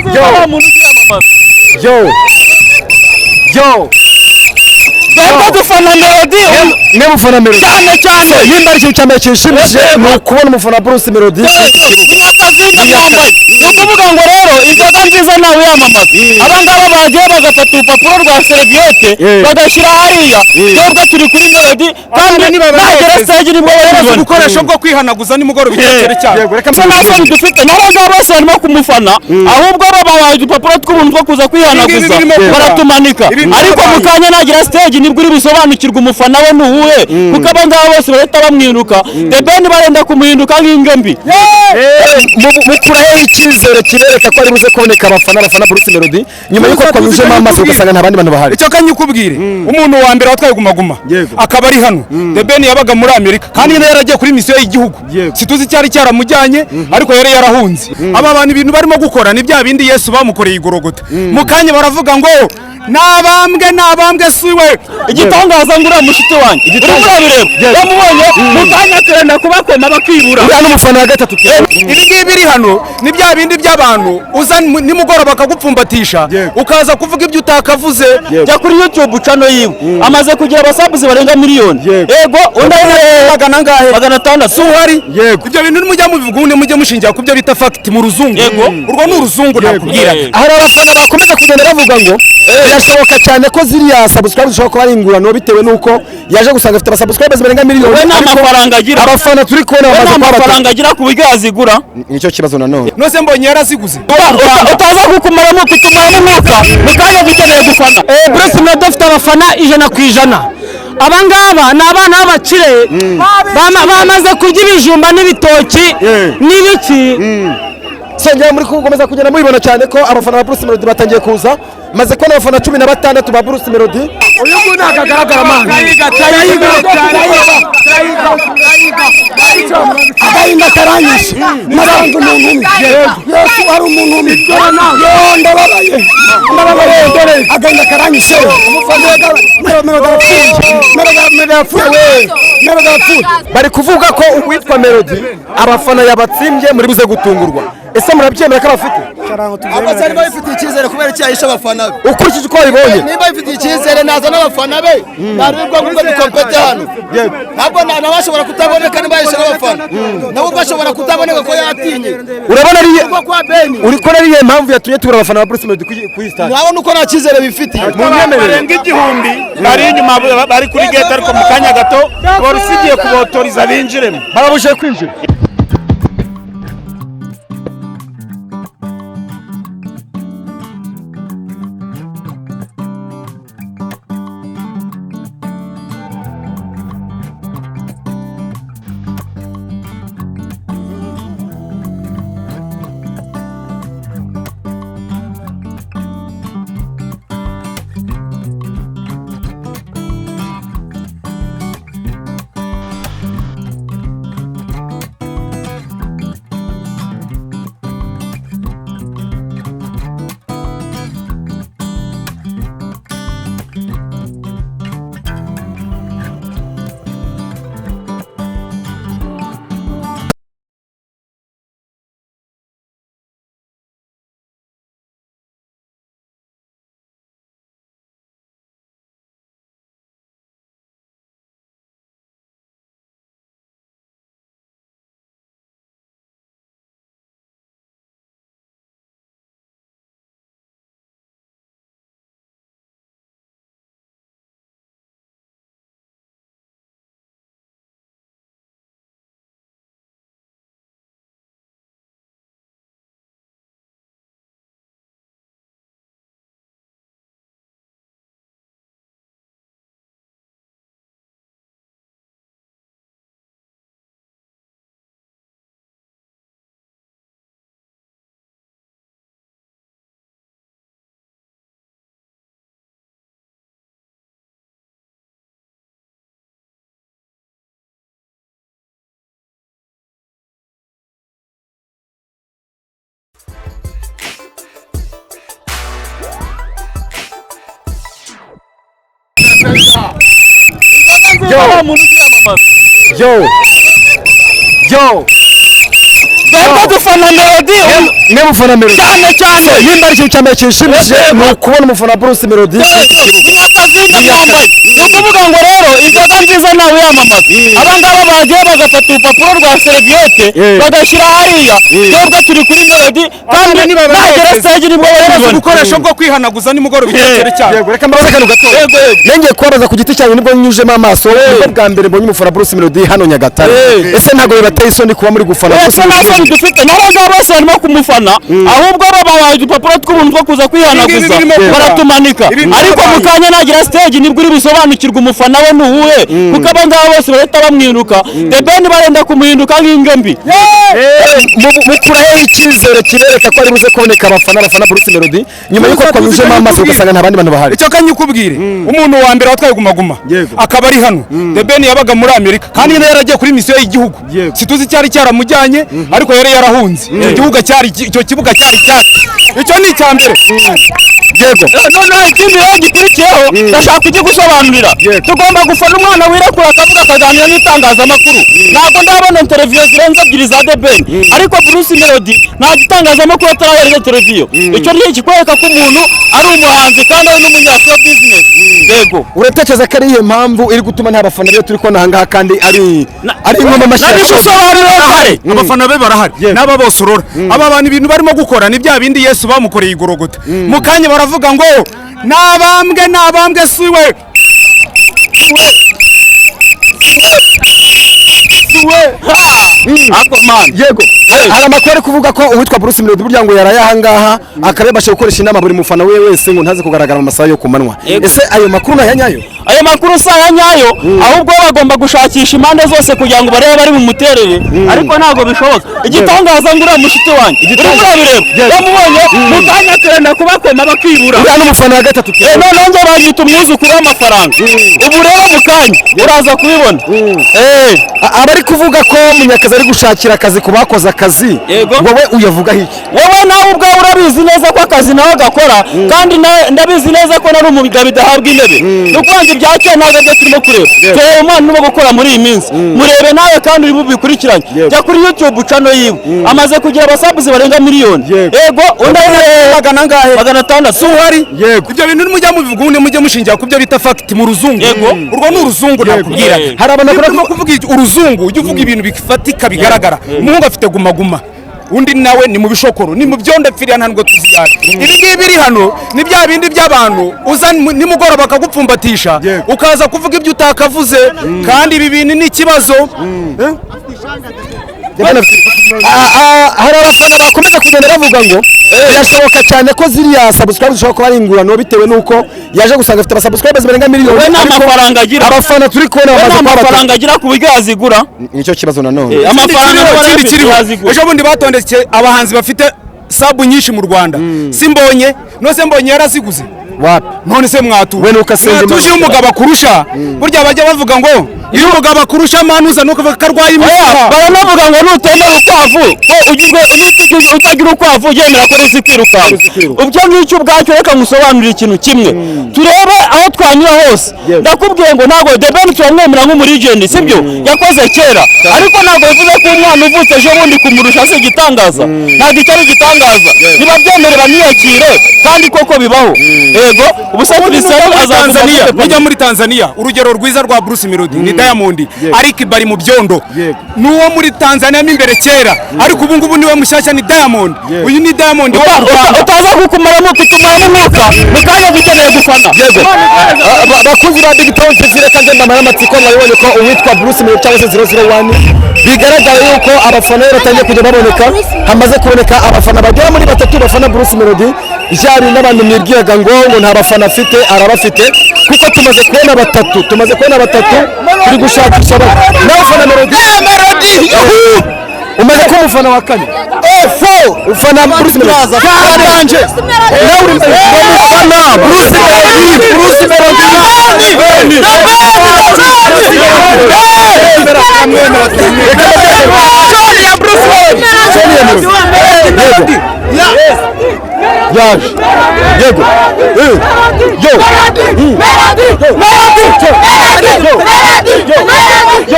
Yo. Yo. Yo. Twebwe dufana Melody. Mwe mufana Melody cyane cyane. Nimba ari ikintu cya mbere kinshimishije ni ukubona umufana wa Bruce Melody. Munyakazinda mwambaye. Ni ukuvuga ngo rero inzoga nziza ntawe uyamamaza. Aba ngaba bagiye bagafata urupapuro rwa seriviyete bagashyira hariya. Twebwe turi kuri Melody kandi nagera stage nibwo barabibona. Ubukoresho bwo kwihanaguza nimugoroba icyakere cyabo. Yego, reka So nta soni dufite n'aba ngaba bose barimo kumufana, ahubwo bo babahaye udupapuro tw'ubuntu two kuza kwihanaguza, Ibi birimo kuba. baratumanika. Ibi birimo Ariko kuba. mu kanya nagira stage nibwo uri busobanukirwe umufana we ni uwuhe, kuko aba ngaba bose bahita bamwiruka. The Ben barenda kumuhinduka nk'indyo mbi. Mukura hehe icyizere kibereka ko ari buze kuboneka abafana Bruce Melody nyuma y'uko twanyujemo amaso ugasanga nta bandi bantu bahari? Icyo kanyikubwire, umuntu wa mbere watwaye Guma Guma akaba ari hano, The Ben yabaga muri Amerika kandi yari yaragiye kuri misiyo y'igihugu, situzi cyari cyaramujyanye ariko yari yarahunze. Aba bantu ibintu barimo gukora ni bya bindi Yesu bamukoreye igorogota. Mu kanya baravuga ngo nabambwe nabambwe siwe. Igitangaza ngo uriya mushuti wanjye urimo urabireba yamubonye mu kanya turenda kubakoma bakibura. Uriya ni umufana wa gatatu. Ibi ngibi biri hano ni bya bindi by'abantu uza nimugoroba bakagupfumbatisha ukaza kuvuga ibyo utakavuze. Jya kuri YouTube channel yiwe, amaze kugira abasabuzi barenga miliyoni. Yego, undi ari Magana angahe? 600. Uhari. Yego. Ibyo bintu nimujya mubivuga ubundi mujye mushingira ku byo bita fact mu ruzungu. Yego. Urwo ni uruzungu nakubwiraga. Hari abafana bakomeza kugenda bavuga ngo birashoboka cyane ko ziriya subscribe zishobora kuba ari ingurano bitewe n'uko yaje gusanga afite abasubscribers barenga miliyoni, We nta ariko mafaranga agira. abafana turi kubona We bamaze nta kuba batatu. mafaranga agira ku buryo yazigura. Nicyo kibazo nanone. Nose mbonye yaraziguze. Utaza kukumaramo kutumaramo umwuka mu kanya dukeneye gufana. Bruce Melody afite abafana 100%. Aba ngaba ni abana b'abakire bamaze kurya ibijumba n'ibitoki n'ibiki. Songera muri gukomeza kugenda mubibona cyane ko abafana ba Bruce Melody batangiye kuza, maze kubona abafana 16 ba Bruce Melody. Uyu nguyu ntabwo agaragara mani. Agahinda karanyishe, nasanze umuntu umwe, Yesu ari umuntu umwe. Yo, ndababaye, ndababaye, dore agahinda karanyishe. Melody arapfuye, Melody arapfuye we, Melody arapfuye. Bari kuvuga ko uwitwa Melody abafana yabatsimbye, muri buze gutungurwa. Ese murabyemera ko abafite? Abasa niba bifitiye icyizere kubera icyo yahishe abafana be. Ukurikije uko wabibonye. Niba bifitiye icyizere naza n'abafana be ntaribwo ngo dukompete hano. Ntabwo nawe ashobora kutaboneka niba yahishe n'abafana, nawe ubwo ashobora kutaboneka ko yatinye. Urabona ari Ubwo kwa Beni uri kubona ari iyihe mpamvu yatumye tubura abafana ba Bruce Melody kuri iyi stade? Nabona uko nta cyizere bifitiye. Munyemerere. Barenga 1000 bari inyuma bari kuri gate, ariko mu kanya gato polisi igiye kubotoriza binjiremo. Barabujije kwinjira. Yo. Yo. Twebwe dufana Melody. Niba ufana Melody Cyane cyane. Nimba ari ikintu cya mbere kinshimishije ni ukubona umufana Bruce Melody. Munyakazi ndamwambaye. Ni ukuvuga ngo rero inzoga nziza ntawe uyamamaza. Aba ngaba bagiye bagafata urupapuro rwa serviette bagashyira hariya, twebwe turi kuri Melody, kandi nagera stage nibwo barabibona. Ubukoresho bwo kwihanaguza nimugoroba icyokere cyabo. Yego, reka mbabaze akantu gato. Nengeye kubabaza ku giti cyanyu, nibwo nyujemo amaso, nibwo bwa mbere mbonye umufana Bruce Melody hano Nyagatare. Ese ntabwo bibateye isoni kuba muri gufana Bruce Ese nta soni Melody? dufite, n'aba ngaba bose barimo kumufana, ahubwo babahaye udupapuro tw'ubuntu two kuza kwihanaguza, Ibi birimo kuba. baratumanika. Ibi birimo Ariko kuba. mu kanya nagira stage nibwo uri busobanukirwe umufana we ni uwuhe, kuko aba ngaba bose bahita bamwiruka. The Ben barenda kumuhinduka nk'indyo mbi. Mukura hehe icyizere kibereka ko ari buze kuboneka abafana Bruce Melody nyuma y'uko twanyujemo amaso ugasanga nta bandi bantu bahari? Icyo kanyikubwire, umuntu wa mbere watwaye Guma Guma akaba ari hano. The Ben yabaga muri Amerika kandi nawe yaragiye kuri misiyo y'igihugu, situzi cyari cyaramujyanye, ariko yari yarahunze. Icyo gihugu cyari, icyo kibuga cyari cyacu. Icyo ni icya mbere. Yego. Noneho ikindi rero gikurikiyeho ndashaka kugigusobanurira. Tugomba gufana umwana wirekura akavuga, akaganira n'itangazamakuru. Ntabwo ndabona interview zirenze ebyiri za The Ben, ariko Bruce Melody nta gitangazamakuru atarahereza interview. Icyo ni ikikwereka ko umuntu ari umuhanzi kandi ari n'umunyashow business. Yego. Uratekereza ko ari iyihe mpamvu iri gutuma nta bafana rero turi kubona ahangaha kandi ari ingoma amashyi? Nabigusobanurira, barahari, abafana be barahari n'aba bose urora. Aba bantu ibintu barimo gukora ni bya bindi Yesu bamukoreye igorogota. Mu kanya baravuga ngo nabambwe, nabambwe, si we. Ako man. Yego, hari amakuru ari kuvuga ko uwitwa Bruce Melody burya ngo yaraye ahangaha, akaba yabasha gukoresha inama buri mufana we wese ngo ntaze kugaragara mu masaha yo ku manywa. Ese ayo makuru ni aya nyayo? Ayo makuru si aya nyayo, ahubwo bagomba gushakisha impande zose kugira ngo barebe bari bumuterere, ariko ntabwo bishoboka. Igitangaza ngo uriya mushuti wanjye urimo urabireba, yamubonye mu kanya turenda kubakoma bakibura. Uriya ni umufana wa gatatu. Noneho njye banyita umwuzukuru w'amafaranga. Ubu rero mu kanya uraza kubibona. Abari kuvuga ko Munyakazi ari gushakira akazi ku bakoze akazi, Yego. wowe uyavugaho iki? Wowe nawe ubwawe urabizi neza ko akazi nawe gakora, kandi ndabizi neza ko nari umugabo idahabwa intebe. Ni ukuvuga ngo ibya kera ntabwo aribyo turimo kureba, tureba umwana urimo gukora muri iyi minsi. Murebe nawe kandi uri bubikurikiranye, jya kuri YouTube channel yiwe, amaze kugira abasabuzi barenga miliyoni. Yego, undi ari Magana angahe? 600. Uhari. Yego. Ibyo bintu nimujya mubivuga ubundi mujye mushingira ku byo bita fact mu ruzungu. Yego. Urwo ni uruzungu nakubwira. Yego. Hari abantu Niba bakora urimo kuvuga uruzungu, ujye uvuga ibintu bifatika bigaragara. Umuhungu afite Guma Guma, undi nawe ni mu bishokoro, ni mu byondo pfiriya, ntabwo tuziyaga. Ibi ngibi biri hano ni bya bindi by'abantu uza nimugoroba bakagupfumbatisha, ukaza kuvuga ibyo utakavuze, kandi ibi bintu ni ikibazo. Eh? Hari abafana bakomeza kugenda bavuga ngo birashoboka cyane ko ziriya subscribe zishobora kuba ari ingurano bitewe n'uko yaje gusanga afite abasubscribers barenga miliyoni, We nta ariko mafaranga agira. abafana turi kubona We bamaze nta kuba batatu. mafaranga agira ku buryo yazigura. Nicyo kibazo nanone. Amafaranga Ikindi aba kiriho, afite kiriho. yazigura. Ejo bundi batondetse abahanzi bafite sub nyinshi mu Rwanda, simbonye nose mbonye yaraziguze. Wapi. None se mwatu We nuko asenga mwatuje iyo Imana. umugabo akurusha, burya bajya bavuga ngo iyo umugabo akurusha amanuza nuko avuga ko arwaye Oya, imishiha. baranavuga ngo nutemera ukwavu ko ugizwe utagira ukwavu ugendera ko ruzi kwirukanka. Ubyo ngicyo ubwacyo, reka ngusobanurire ikintu kimwe, turebe aho twanyura hose. Ndakubwiye ngo ntabwo The Ben turamwemera nk'umulegend, sibyo yakoze kera, ariko ntabwo bivuze ko umwana uvutse ejo bundi kumurusha si igitangaza. Ntabwo icyo ari igitangaza. Nibabyemere baniyakire, kandi koko bibaho. Yego, ubusa Cristiano Muri azavuga Tanzania, gute? mujya muri Tanzania, urugero rwiza rwa Bruce Melody ni Diamond, ariko bari mu byondo nuwo muri Tanzania mo imbere kera, ariko ubu ngubu niwe mushyashya ni Diamond. Uyu ni Diamond wo mu Rwanda. Utaza kukumaramo kutumaramo umwuka mu kanya, dukeneye gufana. Yego. Bakunzi ba Big Town TV, reka nze mbamare amatsiko. Mwabibonye ko uwitwa Bruce Melody cyangwa se 001, bigaragara yuko abafana be batangiye kujya baboneka. Hamaze kuboneka abafana bagera muri batatu bafana Bruce Melody. Byari n'abantu mwibwiraga ngo nta bafana afite, arabafite, kuko tumaze kubona batatu, tumaze kubona batatu, turi gushakisha nawe ufana Melody. Melody, yuhu! Umaze kuba umufana wa kane. Efo. Ufana Bruce Melody. Karanje. Nawe uri umufana Bruce Melody, Bruce Melody. Sonia Bruce Melody. Yaje. Yego. Yo. Melody! Melody! Melody! Yo. Yo.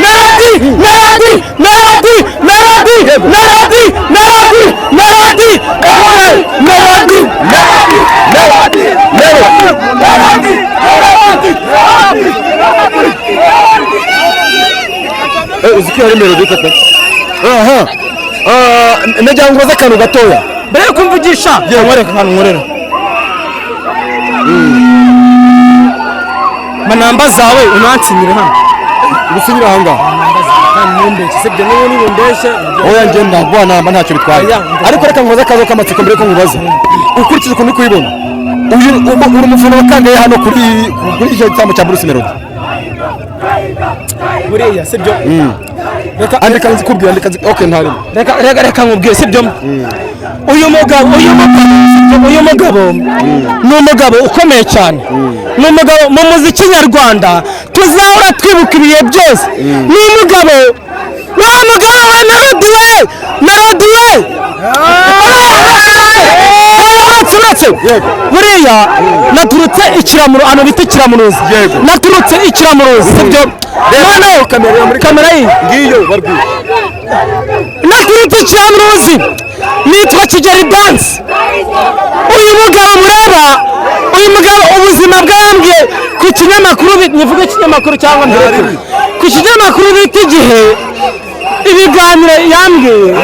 Melody! Melody! Melody! Melody! Melody! Melody! Melody, Melody, Melody, Melody, Melody. Uzi ko hari Melody koko? Aha. Nagira ngo ubaze akantu gatoya. Mbere yo kumvugisha, nkwereke akantu nkorera. Manamba zawe unansinyire hano. Gusinyira aha ngaha. Ntumbeshye, sibyo niba nibumbeshye. Oya njye ndaguha namba ntacyo bitwaye. Ariko reka nkubaze akabazo k'amatsiko mbere ko nkubaza. Ukurikije ukuntu uri kubibona, uyu uri umufana wa kangahe hano kuri icyo gitambo cya Bruce Melody? Buriya sibyo. Reka andika nzikubwira, andika okay ntarimo. Reka nkubwire sibyo. Uyu mugabo ni umugabo ukomeye cyane. Ni umugabo mu muziki nyarwanda tuzahora twibuka ibihe byose. Ni umugabo wa mugabo wa Melody we, Melody we. Uretse buriya naturutse ikiramuro ahantu bita Ikiramuruzi. Naturutse Ikiramuruzi sibyo. None kamera iyi ngiyo barwi. Naturutse Ikiramuruzi nitwa Kigeli Dance. Uyu mugabo mureba, uyu mugabo ubuzima bwe yambwiye ku kinyamakuru, nivuge ikinyamakuru cyangwa mbere ku kinyamakuru bita Igihe, ibiganiro yambwiye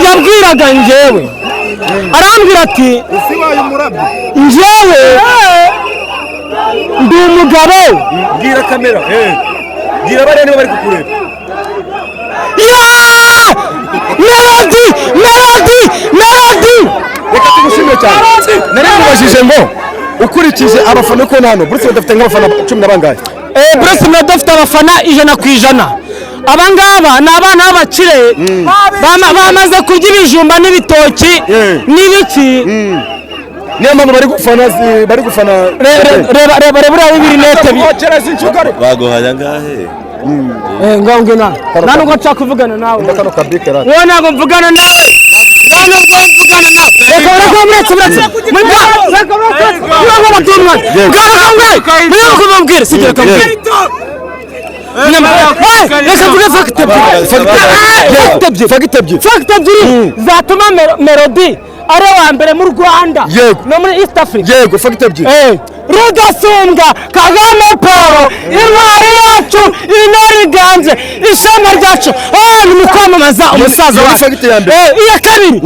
yabwiraga njyewe, arambwira ati njyewe ndi umugabo. Bwira kamera, bwira bariya niba bari kukureba. Melody, Melody, Melody. Reka tugushimire cyane. Nari nkubajije ngo ukurikije abafana uko hano Bruce Melody afite nk'abafana 10 na bangahe? Bruce Melody afite abafana 100%. Aba ngaba ni abana b'abakire bamaze kurya ibijumba n'ibitoki n'ibiki. Niyo mpamvu bari gufana. Reba reba reba ibirinete baguhaye angahe? Ngo na nta nubwo nshaka kuvugana nawe. Wowe ntabwo mvugana nawe. Nta nubwo mvugana nawe. Reka muretse muretse. Reka muretse. Mubwire sibyo reka mubwire. Reka mvuge fact ebyiri. Fact ebyiri zatuma Melody ari uwa mbere mu Rwanda no muri East Africa. Yego, fact ebyiri. Rudasumbwa Kagame Paul, intwari yacu, intore iganje, ishema ryacu. Ni mu kwamamaza umusaza wacu. Iya kabiri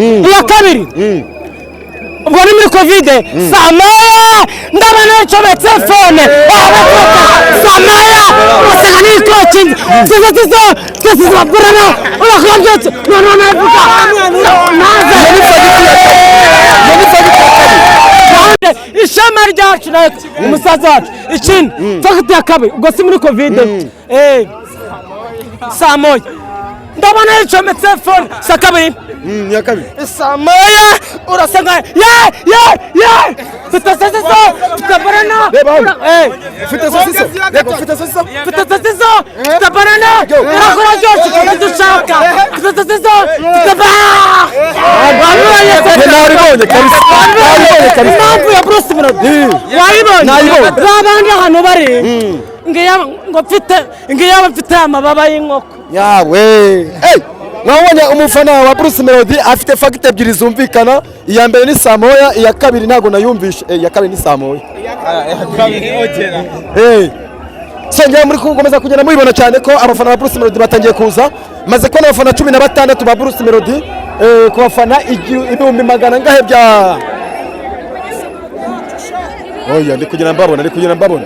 ubwo ni muri Covid. Samaya ndabona icometse phone. Samaya usanga ni coaching. Tizo tizo burana urakobyotse. No navuga. Ishema ryacu nayo umusaza wacu. Ikindi fact ya kabiri ubwo si muri Covid. Samoya ndabona icometse phone. Sa kabiri ya kabiri. Samaya urasanga ye ye ye mfite sosiso mfite banana. Mfite sosiso. Reba mfite sosiso. Mfite sosiso mfite banana. Urakora byose icyo dushaka. Mfite sosiso mfite banana. Naribonye kabisa. Naribonye kabisa. Impamvu ya Bruce Melody wayibonye? Nayibonye. Babandi ahantu bari ngo mfite ngiyaba mfite amababa y'inkoko. Yawe. Mwabonye umufana wa Bruce Melody afite fact ebyiri zumvikana. Iya mbere ni Samoya, iya kabiri ntago nayumvishe. Iya kabiri ni Samoya. Sengera muri gukomeza kugenda mubibona cyane ko abafana ba Bruce Melody batangiye kuza. Maze kubona abafana 16 ba Bruce Melody ku bafana 100,000 ngahe bya. Oya ndi kugira mbabona, ndi kugira mbabona.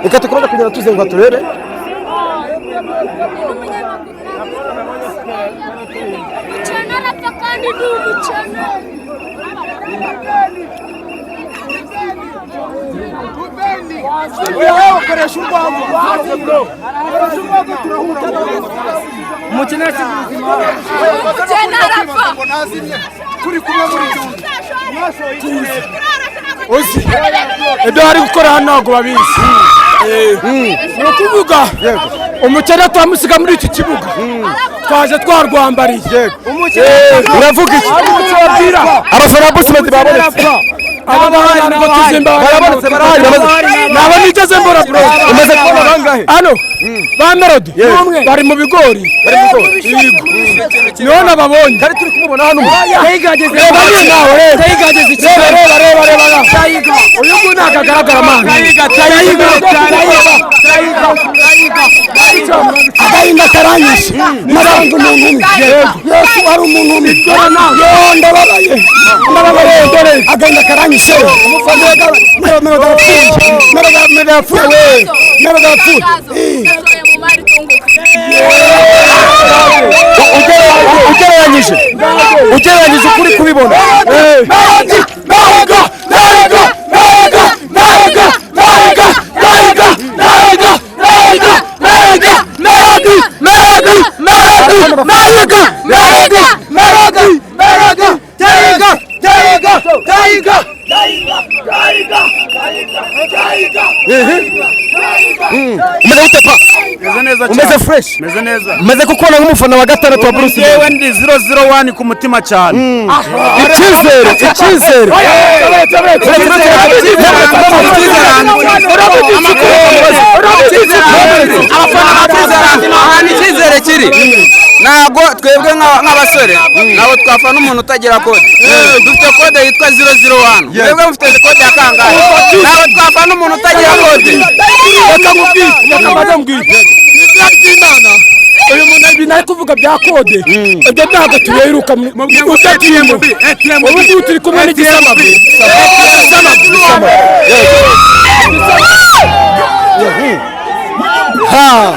Reka tukomeze kugenda tuzenguka turebe. Ibyo bari gukora hano ntabwo babizi. Ni ukuvuga umukene twamusiga muri iki kibuga twaje twarwambariye. Uravuga iki? Abafana ba Bruce Melody babonetse. Aba bahari ntabwo tuzimba. Barabonetse, barahari, Nabo nigeze mbona, bro. Umaze kubona bangahe? Hano ba Melody bari mu bigori. Niho nababonye. Kandi turi kumubona hano. Reba nyine nawe, reba reba reba reba reba. Uyu nguyu ntabwo agaragara, man. Agahinda karanyishe. Nasanze umuntu umwe. Yesu, hari umuntu umwe. Yo, ndababaye, ndababaye. Dore agahinda karanyishe. Melody arapfuye. Melody arapfuye we. Melody arapfuye. Ugereranyije ukuri kubibona. Melody, Melody, Melody, Melody, Melody, Melody, Melody, Melody, Melody, Melody, Melody, Melody, Melody, Melody, Melody, Melody, Melody, Tiger, Tiger, Tiger. Umeze gute, pa? Meze neza. Umeze fresh? Meze neza. Umeze kukubona nk'umufana wa gatandatu wa Bruce Melody. Yewe, ndi 001 ku mutima cyane. Icyizere, icyizere. Ahantu icyizere kiri, ntabwo twebwe nk'abasore ntabwo twafana umuntu utagira kode. Dufite kode yitwa 001. Mwebwe mufite kode ya kangahe? Ntabwo twafana umuntu utagira kode. Reka nkubwire, reka mbanze mbwire. Ni izina ry'Imana. Uyu muntu, ibintu ari kuvuga bya kode, ibyo ntabwo tubiheruka mu byo turimo. Ubu ngubu turi kumwe n'igisamagwe. Igisamagwe. Ha,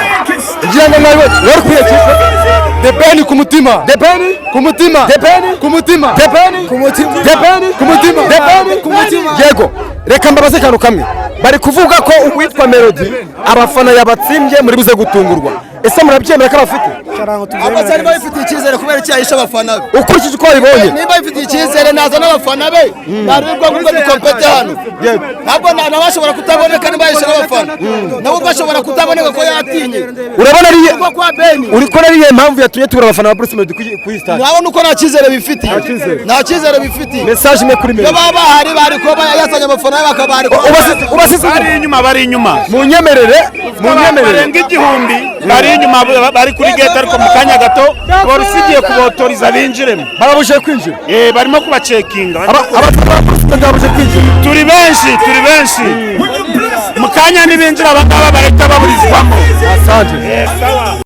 ngira ngo mwari wari ukwiye kipe. The Ben ku mutima. The Ben ku mutima. The Ben ku mutima. The Ben Ku mutima. The Ben ku mutima. The Ben Ku mutima. Yego, reka mbabaze akantu kamwe. Bari kuvuga ko uwitwa Melody abafana yabatsimbye, muri buze gutungurwa. Ese murabyemera ko abafite? Ahubwo se niba bifitiye icyizere, kubera icyo yahishe abafana be? Ukurikije uko wabibonye. Niba bifitiye icyizere, naza n'abafana be. Ntaribwo ngubwo dukompete hano. Ntabwo nawe ashobora kutaboneka niba yahishe n'abafana. Nawe ubwo ashobora kutaboneka ko yatinye. Urabona ari Kuko kwa Beni uri ko ari mpamvu yatumye tubura abafana ba Bruce Melody kuri stade? Nabona uko nta cyizere bifitiye, nta cyizere bifitiye. Message imwe kuri Iyo Melody. baba bahari, bari kuba yazanye abafana be bakaba bari Ubasize Bari inyuma, bari inyuma. Munyemerere, munyemerere. Barenga 1000 bari inyuma, bari kuri gate, ariko mu kanya gato polisi igiye kubotoriza binjiremo. Barabujije kwinjira? Eh, barimo kubacekinga. Abafana ba Bruce Melody babujije kwinjira? Turi benshi, turi benshi. Mu kanya nibinjira abangaba bahita baburizwamo. Asante. Eh, sawa.